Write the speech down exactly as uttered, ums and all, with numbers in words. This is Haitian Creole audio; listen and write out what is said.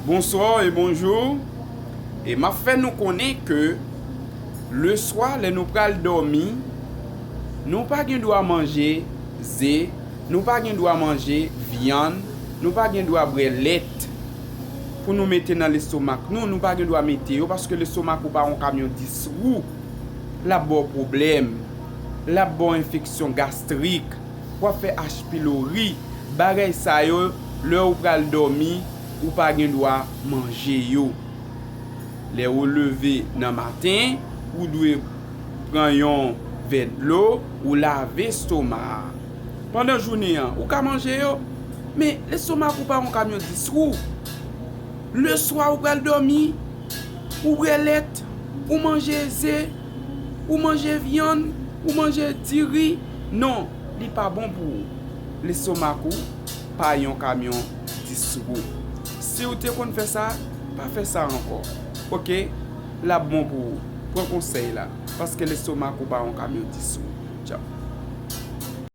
Bonsoir et bonjour. E m ap fè nou konnen ke leswa, lè nou pral dòmi, nou pa gen dwa manje ze, nou pa gen dwa manje vyann, nou pa gen dwa bwè lèt pou nou mete nan lestomak nou. Nou pa gen dwa mete yo paske lestomak ou pa yon kamyon dis wou. L ap ba w pwoblèm. L ap ba w enfeksyon gastrik. W ap fè H. pylori. Bagay sa yo, lè ou pral dòmi, ou pa gen dwa manje yo. Lè ou leve nan maten, ou dwe pran yon vè dlo, ou lave estoma a. Pandan jounen an, ou ka manje yo, men lestomak ou pa yon kamyon dis wou. Leswa ou pral dòmi, ou bwè lèt, ou manje ze, ou manje vyann, ou manje diri. Non, li pa bon pou ou. Lestomak ou pa yon kamyon dis wou. Si w te konn fè sa, pa fè sa ankò. Oke? L ap bon pou ou. Pran konsèy la. Paske lestomak ou pa yon kamyon dis wou. Tchaw.